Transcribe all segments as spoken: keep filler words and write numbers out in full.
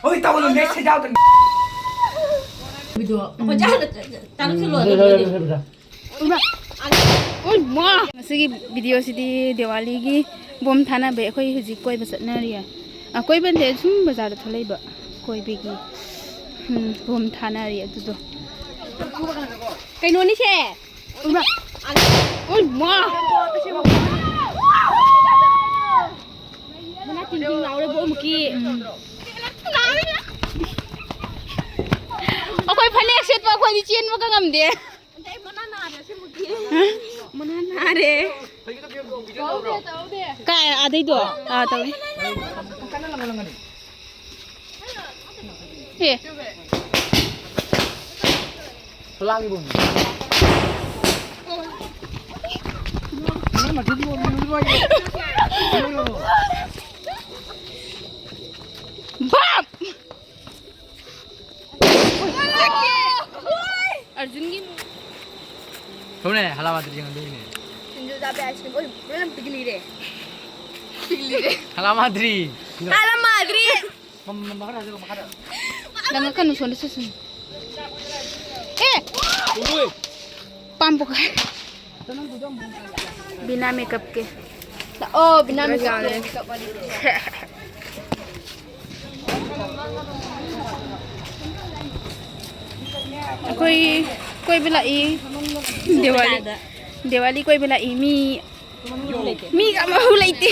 ꯍꯣꯏ, ꯇꯧꯒꯅꯨ, ꯃꯦꯁꯦꯖ ꯌꯥꯎꯗꯅ꯫ ꯉꯁꯤꯒꯤ ꯚꯤꯗꯤꯑꯣꯁꯤꯗꯤ ꯗꯤꯋꯥꯂꯤꯒꯤ ꯕꯣꯝ ꯊꯥꯅꯕ꯫ ꯑꯩꯈꯣꯏ ꯍꯧꯖꯤꯛ ꯀꯣꯏꯕ ꯆꯠꯅꯔꯤꯌꯦ꯫ ꯑ, ꯀꯣꯏꯕ ꯅꯠꯇꯦ, ꯁꯨꯝ ꯕꯖꯥꯔꯗ ꯊꯣꯛꯂꯛꯏꯕ ꯀꯣꯏꯕꯒꯤ꯫ ꯎꯝ, ꯕꯣꯝ ꯊꯥꯅꯔꯤ ꯑꯗꯨꯗꯣ꯫ ꯀꯩꯅꯣꯅꯤꯁꯦ꯫ ꯎꯏꯃꯥ! ꯎꯏꯃꯥ! ꯃꯅꯥ ꯇꯤꯡ ꯇꯤꯡ ꯂꯥꯎꯔꯦ ꯕꯣꯝꯒꯤ꯫ ꯑꯩꯈꯣꯏ ꯐꯅꯦꯛ ꯁꯦꯠꯄ ꯑꯩꯈꯣꯏꯗꯤ ꯆꯦꯟꯕꯒ ꯉꯝꯗꯦ꯫ ꯃꯅꯥ ꯅꯥꯔꯦ꯫ ꯀꯥꯏ ꯑꯗꯩꯗꯣ? ꯑꯥ, ꯇꯧꯋꯦ꯫ ꯑꯦ꯫ ꯕꯥꯞ! ꯑꯔꯖꯨꯟꯒꯤ ꯊꯣꯛꯅꯦ, ꯍꯂꯥ ꯃꯥꯇ꯭ꯔꯤ ꯌꯦꯡꯉꯗꯣꯏꯅꯦ꯫ ꯁꯤꯡꯖꯨ ꯆꯥꯕ ice cream꯫ ꯑꯣꯏ, ꯂꯣꯏꯅ ꯄꯤꯛꯂꯤꯔꯦ꯫ ꯄꯤꯛꯂꯤꯔꯦ꯫ ꯍꯂꯥ ꯃꯥꯇ꯭ꯔꯤ꯫ ꯍꯂꯥ ꯃꯥꯇ꯭ꯔꯤ꯫ ꯃꯈꯥꯗ ꯍꯥꯏꯖꯔꯣ, ꯃꯈꯥꯗ꯫ ꯂꯪꯉꯛꯀꯅꯨ, ꯁꯣꯝꯗ ꯆꯠꯁꯤꯅꯦ꯫ ꯑꯦ! ꯎꯔꯣꯏ꯫ ꯄꯥꯝ ꯄꯣꯛꯈꯥꯏ꯫ ꯕꯤꯅꯥ ꯃꯦꯀꯞꯀꯤ꯫ ꯑꯣ, ꯕꯤꯅꯥ ꯃꯦꯀꯞꯀꯤ꯫ ꯑꯩꯈꯣꯏ ꯀꯣꯏꯕ ꯂꯥꯛꯏ꯫ ꯗꯤꯋꯥꯂꯤ, ꯗꯤꯋꯥꯂꯤ ꯀꯣꯏꯕ ꯂꯥꯛꯏ꯫ ꯃꯤ, ꯃꯤ ꯑꯃꯐꯥꯎ ꯂꯩꯇꯦ꯫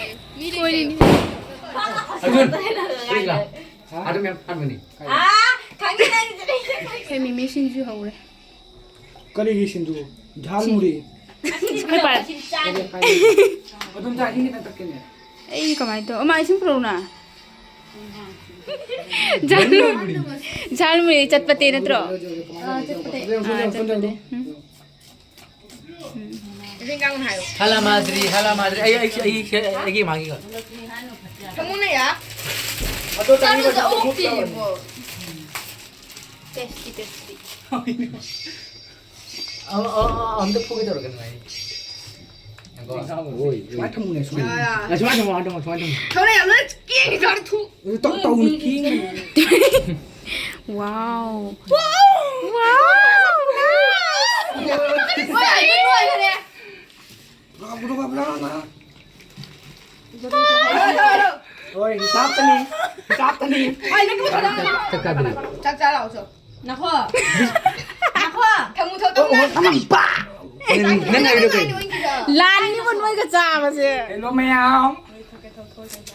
ꯀꯣꯏꯔꯤꯅꯤ꯫ ꯑꯗꯨꯝ ꯌꯥꯝ ꯍꯟꯕꯅꯤ꯫ ꯑꯩꯈꯣꯏ ꯃꯤꯃꯤ ꯁꯤꯡꯖꯨ ꯍꯧꯔꯦ꯫ ꯀꯔꯤꯒꯤ ꯁꯤꯡꯖꯨ? ꯖꯥꯜ ꯃꯨꯔꯤ꯫ ꯑꯩꯈꯣꯏ ꯄꯥ-, ꯑꯗꯨꯝ ꯆꯥ, ꯏꯁꯤꯡ ꯈꯤꯇꯪ ꯊꯛꯀꯦꯅꯦ꯫ ꯑꯩ ꯀꯃꯥꯏꯅ ꯇꯧ-, ꯑꯃ ꯏꯁꯤꯡ ꯄꯨꯔꯛꯎꯅ꯫ ꯖꯥꯜ ꯃꯨꯔꯤ꯫ ꯖꯥꯜ ꯃꯨꯔꯤ ꯆꯠꯄꯇꯦ ꯅꯠꯇ꯭ꯔꯣ? ꯑꯥ, ꯆꯠꯄꯇꯦ꯫ ꯑꯥ, ꯆꯠꯄꯇꯦ꯫ ꯎꯝ꯫ ꯍꯂꯥ ꯃꯥꯗ꯭ꯔꯤ, ꯍꯂꯥ ꯃꯥꯗ꯭ꯔꯤ꯫ ꯑꯩ, ꯑꯩ, ꯑꯩ, ꯑꯩ, ꯑꯩꯒꯤ ꯃꯥꯒꯤꯒ꯫ ꯊꯝꯃꯨꯅꯦ ꯌꯥ꯫ ꯑꯗꯣ ꯆꯥꯅꯤꯡꯕ ꯆꯥꯅꯤꯡꯕ ꯑꯣꯛꯇꯤꯅꯦꯕꯣ꯫ Tasty, tasty. ꯑ, ꯑ, ꯑ, ꯑꯝꯇ ꯐꯨꯒꯦ ꯇꯧꯔꯒꯦ ꯅꯨꯡꯉꯥꯏꯅꯤ꯫ ꯌꯥꯝ ꯁꯨꯃꯥꯏꯅ ꯊꯝꯃꯨꯅꯦ, ꯁꯨꯃꯥꯏꯅ꯫ ꯌꯥ, ꯌꯥ꯫ ꯁꯨꯃꯥꯏꯅ ꯊꯝꯃꯣ, ꯁꯨꯃꯥꯏꯅ ꯊꯝꯃꯣ, ꯁꯨꯃꯥꯏꯅ ꯊꯝꯃꯣ꯫ ꯊꯧꯔꯦ ꯌꯥꯝ ꯂꯣꯏ ꯀꯦꯡꯉꯦ, ꯊꯧꯔꯦ ꯊꯨ꯫ ꯑꯗꯨ ꯇꯧ-, ꯇꯧꯅꯨ, ꯀꯦꯡꯉꯦ꯫ Wow. Wow. ꯍꯣꯏ, ꯑꯩꯗꯤ ꯂꯣꯏꯈꯔꯦ꯫ ꯂꯥꯛꯄꯗꯣ ꯉꯥꯏꯕ ꯂꯥꯛꯑꯣ ꯅꯪ꯫ ꯍꯣꯏ, ꯆꯥꯛꯇꯅꯤ, ꯆꯥꯛꯇꯅꯤ꯫ ꯍꯣꯏ, ꯅꯪ ꯆꯥꯛ ꯆꯥꯗ꯭ꯔꯤ꯫ ꯆꯥꯛ ꯆꯥ ꯂꯥꯛꯑꯣ, ꯆꯣ꯫ ꯅꯈꯣ꯫ ꯅꯈꯣ꯫ ꯊꯝꯃꯨ, ꯊꯝꯃꯨ, ꯑꯣ, ꯊꯝꯃꯨ꯫ ꯑꯣ, ꯅꯪ ꯄꯥ-, ꯅꯪ, ꯅꯪ ꯍꯥꯏꯕꯗꯣ ꯀꯩ? ꯂꯥꯟꯅꯤꯕ ꯅꯣꯏꯒ ꯆꯥꯕꯁꯦ꯫ Hello ꯃꯌꯥꯝ꯫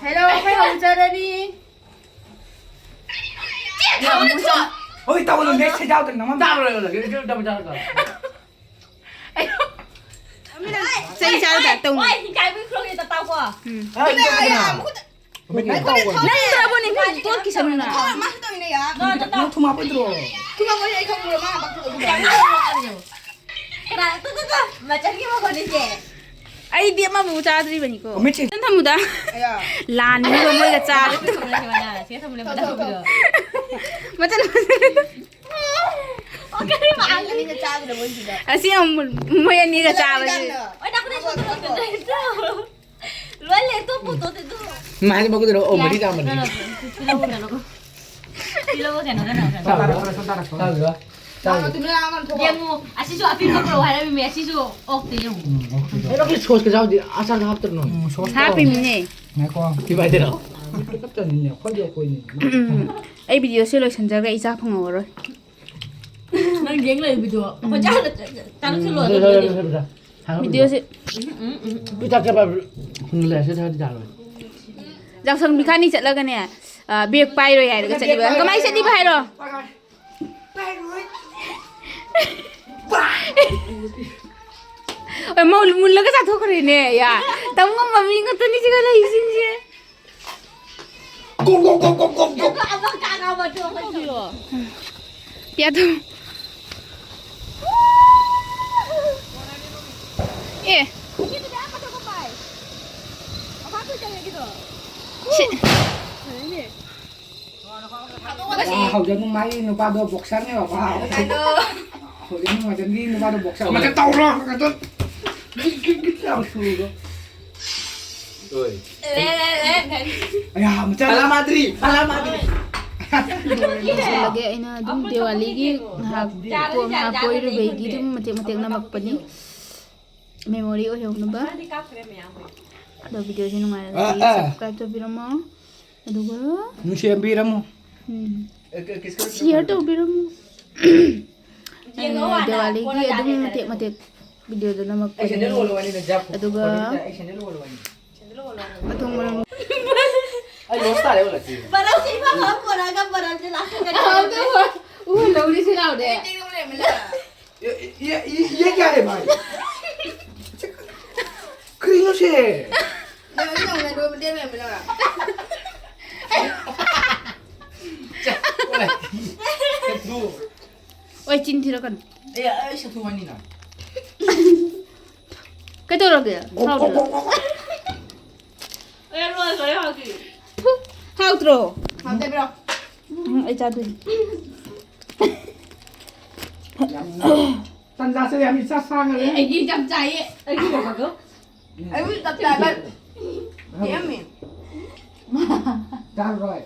Hello, ꯑꯩꯈꯣꯏ ꯍꯧꯖꯔꯅꯤ꯫ ꯍꯣꯏ, ꯇꯧꯒꯅꯨ, next ꯁꯦ ꯌꯥꯎꯗꯅ ꯅꯉꯣꯟꯗ꯫ ꯆꯥꯕ ꯂꯣꯏꯔꯒ ꯂꯣꯏꯔꯒ ꯆꯥꯕ ꯆꯥꯕ ꯆꯥꯕ꯫ ꯆꯩ ꯆꯥꯔ ꯇꯥꯏꯞ ꯇꯧꯅꯤ꯫ ꯍꯣꯏ, ꯍꯤꯡꯒꯥꯏꯕꯒꯤ ꯈꯨꯂꯣꯛꯁꯦ ꯇꯞ ꯇꯥꯎꯀꯣ꯫ ꯎꯝ꯫ ꯍꯣꯏ, ꯇꯧꯒꯅꯨ꯫ ꯀꯃꯥꯏꯅ ꯇꯧꯕꯅꯣ? ꯅꯪ ꯇꯧꯔꯕꯣꯅꯦ, ꯃꯤ ꯇꯣꯠꯈꯤꯁꯅꯨꯅ꯫ ꯊꯣꯛꯑꯣꯏ, ꯃꯥꯁꯨ ꯇꯧꯔꯤꯅꯦ, ꯌꯥ꯫ ꯅꯪ ꯇꯞ ꯇꯞ꯫ ꯅꯪ ꯊꯨꯝ ꯍꯥꯞꯄꯣꯏꯗ꯭ꯔꯣ? ꯊꯨꯝ ꯍꯥꯞꯄꯣꯏ, ꯑꯩ ꯈꯪꯕ꯭ꯔꯣ? ꯃꯥ ꯍꯥꯞꯄꯛꯇ꯭ꯔꯣ? ꯀꯅꯥ? ꯇꯨ, ꯇꯨ, ꯇꯨ꯫ ꯃꯆꯟꯒꯤ ꯃꯈꯣꯟꯅꯤ ꯁꯦ꯫ ꯑꯩꯗꯤ ꯑꯃꯕꯨ ꯆꯥꯗ꯭ꯔꯤꯕꯅꯤꯀꯣ꯫ ꯃꯤꯠꯁꯦ꯫ ꯅꯪ ꯊꯝꯃꯨꯗ꯫ ꯑꯌꯥ꯫ ꯂꯥꯟꯅꯤꯕ ꯃꯣꯏꯒ ꯆꯥꯕ꯫ ꯁꯤ ꯊꯝꯃꯨꯅꯦ, ꯁꯤ ꯊꯝꯃꯨꯅꯦ, ꯊꯝꯃꯨꯅꯦ꯫ ꯃꯆꯟ, ꯃꯆꯟ꯫ ꯑꯣ, ꯀꯔꯤ ꯃꯥꯜꯂꯤ? ꯑꯅꯤꯒ ꯆꯥꯒꯗꯕ ꯑꯣꯏꯁꯤꯗ꯫ ꯑꯁꯤ ꯑꯃꯨꯛ ꯃꯣꯏ ꯑꯅꯤꯒ ꯆꯥꯕꯁꯤ꯫ ꯑꯣ, ꯅꯥꯀꯨꯟꯗ ꯁꯣꯛꯇꯅ ꯇꯧꯔꯤꯗꯣ꯫ ꯂꯣꯏ ꯂꯦ, ꯇꯣꯛꯄꯨ ꯇꯣꯛꯇꯦ, ꯇꯣꯛ꯫ ꯃꯥꯗꯤ ꯃꯒꯨꯟꯗꯨꯅ ꯑꯣ ꯃꯔꯤ ꯌꯥꯔꯦ, ꯇꯥꯃꯅꯤ꯫ ꯀꯩꯅꯣ, ꯇꯤꯜꯍꯧ ꯀꯩꯅꯣ, ꯇꯤꯜꯍꯧ ꯀꯩꯅꯣ, ꯀꯩꯅꯣ, ꯀꯩꯅꯣ꯫ ꯆꯥꯕꯤꯔꯣ? ꯆꯥꯕꯤꯔꯣ? ꯌꯦꯡꯉꯨ, ꯑꯁꯤꯁꯨ ꯑꯄꯤꯛꯄ ꯄꯨꯔꯛꯑꯣ ꯍꯥꯏꯔꯝꯃꯤꯃꯦ, ꯑꯁꯤꯁꯨ ꯑꯣꯛꯇꯦ, ꯌꯦꯡꯉꯨ꯫ ꯎꯝ, ꯑꯣꯛꯇꯦ꯫ ꯀꯩꯅꯣꯒꯤ ꯁꯣꯁꯀ ꯌꯥꯎꯗꯦ, ꯑꯆꯥꯔ ꯍꯥꯞꯇꯕꯅꯣ? ꯎꯝ, ꯁꯣꯁꯇꯣ꯫ ꯍꯥꯞꯄꯤꯃꯤꯅꯦ꯫ ꯉꯥꯏꯈꯣ꯫ ꯏꯕꯥꯏꯗꯔꯣ? ꯈꯛꯇꯅꯤꯅꯦ, ꯑꯩꯈꯣꯏꯗꯤ ꯑꯩꯈꯣꯏꯅꯤ꯫ ꯎꯝ, ꯑꯩ ꯚꯤꯗꯤꯑꯣꯁꯦ ꯂꯣꯏꯁꯤꯟꯖꯔꯒ ꯑꯩ ꯆꯥ ꯐꯪꯍꯧꯔꯔꯣꯏ꯫ ꯅꯪ ꯌꯦꯡ ꯂꯩꯕꯤꯗꯣ ꯑꯩꯈꯣꯏ ꯆꯥ-, ꯆꯥ-, ꯆꯥꯔꯛꯁꯤꯜꯂꯣ, ꯎꯝ, ꯑꯗꯨ ꯎꯝ, ꯂꯣꯏꯔꯦ꯫ ꯎꯝ, ꯎꯝ, ꯎꯝ꯫ ꯚꯤꯗꯤꯑꯣꯁꯦ ꯎꯝ, ꯎꯝ, ꯎꯝ꯫ ꯄꯤꯇꯥꯛ ꯆꯠꯄ ꯍꯥꯏꯕ ꯍꯨꯟꯂꯦ, ꯁꯤ ꯊꯥꯗꯤ ꯆꯥꯔꯣꯏ꯫ ꯌꯥꯎꯁꯪ ꯃꯤꯈꯥꯅꯤ ꯆꯠꯂꯒꯅꯦ, ꯑ, ꯕꯦꯒ ꯄꯥꯏꯔꯣꯏ ꯍꯥꯏꯔꯒ ꯆꯠꯂꯤꯕ꯫ ꯀꯃꯥꯏꯅ ꯆꯠꯂꯤꯕ ꯍꯥꯏꯔꯣ? ꯍꯣꯏ, ꯃꯧ ꯃꯨꯜꯂꯒ ꯆꯥꯊꯣꯛꯈ꯭ꯔꯦꯅꯦ, ꯌꯥ꯫ ꯇꯝ ꯉꯝꯕ ꯃꯤ ꯉꯥꯛꯇꯅꯤ ꯁꯤꯒ ꯂꯩꯔꯤꯁꯤꯡꯁꯦ꯫ ꯄꯤꯌꯥ ꯊꯨꯝ꯫ ꯑꯦ꯫ ꯁꯤ꯫ ꯋꯥ, ꯍꯧꯖꯤꯛ ꯃꯥꯒꯤ ꯅꯨꯄꯥꯗꯣ ꯕꯣꯛꯁꯔꯅꯦ ꯕꯕꯥ꯫ ꯍꯧꯖꯤꯛ ꯃꯇꯝꯒꯤ ꯅꯨꯄꯥꯗꯣ ꯕꯣꯛꯁꯔ꯫ ꯃꯇꯝ ꯇꯧꯔꯣ, ꯃꯇꯝ꯫ ꯌꯥꯝ ꯊꯨꯕ꯫ ꯑꯣꯏ꯫ ꯑꯌꯥ, ꯃꯆꯥ꯫ ꯑꯂꯥ ꯃꯥꯗ꯭ꯔꯤ, ꯑꯂꯥ ꯃꯥꯗ꯭ꯔꯤ꯫ ꯂꯣꯏꯁꯤꯜꯂꯒꯦ꯫ ꯑꯩꯅ ꯑꯗꯨꯝ ꯗꯤꯋꯥꯂꯤꯒꯤ ꯉꯥꯏꯍꯥꯛ ꯀꯣ-, ꯉꯥꯏꯍꯥꯛ ꯀꯣꯏꯔꯨꯕꯩꯒꯤ ꯑꯗꯨꯝ ꯃꯇꯦꯛ ꯃꯇꯦꯛ ꯅꯝꯃꯛꯄꯅꯤ꯫ ꯃꯦꯃꯣꯔꯤ ꯑꯣꯏꯍꯧꯅꯕ꯫ ꯑꯗꯣ ꯚꯤꯗꯤꯑꯣꯁꯦ ꯅꯨꯡꯉꯥꯏꯔꯒꯗꯤ ꯑꯥ, ꯑꯥ꯫ Subscribe ꯇꯧꯕꯤꯔꯝꯃꯣ꯫ ꯑꯗꯨꯒ ꯅꯨꯡꯁꯤꯕꯤꯔꯝꯃꯣ꯫ ꯎꯝ꯫ ꯑꯦ, ꯀꯦ-, ꯀꯦ-, ꯀꯦ-, Share ꯇꯧꯕꯤꯔꯝꯃꯣ꯫ ꯑꯩꯅ ꯗꯤꯋꯥꯂꯤꯒꯤ ꯑꯗꯨꯝ ꯃꯇꯦꯛ ꯃꯇꯦꯛ ꯚꯤꯗꯤꯑꯣꯗꯣ ꯅꯝꯃꯛꯄꯅꯦ꯫ ꯑꯗꯨꯒ ꯃꯊꯣꯡ ꯃꯔꯝ ꯕꯔꯞꯁꯦ ꯏꯐ ꯐ ꯄꯨꯔꯛꯑꯒ ꯕꯔꯞꯁꯦ ꯂꯥꯛꯁꯜꯂꯛꯀꯅꯤ꯫ ꯑꯍꯥꯎꯕ ꯎꯍꯜꯍꯧꯔꯤꯁꯦ ꯂꯥꯎꯗꯦ꯫ ꯇꯦꯛꯅꯧ ꯂꯩꯔꯝꯃꯦ ꯂꯥꯎ꯫ ये, ये, ये, ये क्या है भाई? ꯀꯔꯤꯅꯣ ꯁꯦ? ꯅꯪ ꯅꯪ ꯅꯪ ꯅꯪ ꯅꯪ ꯑꯣꯏ, ꯆꯤꯟ ꯊꯤꯔꯛꯀꯅꯨ꯫ ꯑꯦ, ꯑꯩ ꯁꯛꯊꯨ ꯋꯥꯅꯤꯅ꯫ ꯀꯩꯗꯧꯔꯒꯦ? ꯍꯥꯎꯇ꯭ꯔꯣ? ꯑꯦ, ꯂꯣꯏꯈ꯭ꯔꯦ ꯍꯧꯖꯤꯛ꯫ ꯍꯥꯎꯇ꯭ꯔꯣ? ꯍꯥꯎꯇꯕ꯭ꯔꯣ? ꯎꯝ, ꯑꯩ ꯆꯥꯗꯣꯏꯅꯤ꯫ ꯌꯥꯝꯅ ꯇꯟꯖꯥꯁꯦ ꯌꯥꯝ ꯏꯆꯥ ꯆꯥꯈ꯭ꯔꯦ꯫ ꯑꯩꯒꯤ ꯌꯥꯝ ꯆꯥꯏꯌꯦ꯫ ꯑꯩꯒꯤ ꯀꯩꯅꯣꯗꯣ꯫ ꯑꯩꯕꯨ ꯆꯞ ꯆꯥꯕ ꯄꯤꯔꯝꯃꯦ꯫ ꯆꯥꯔꯣꯏ꯫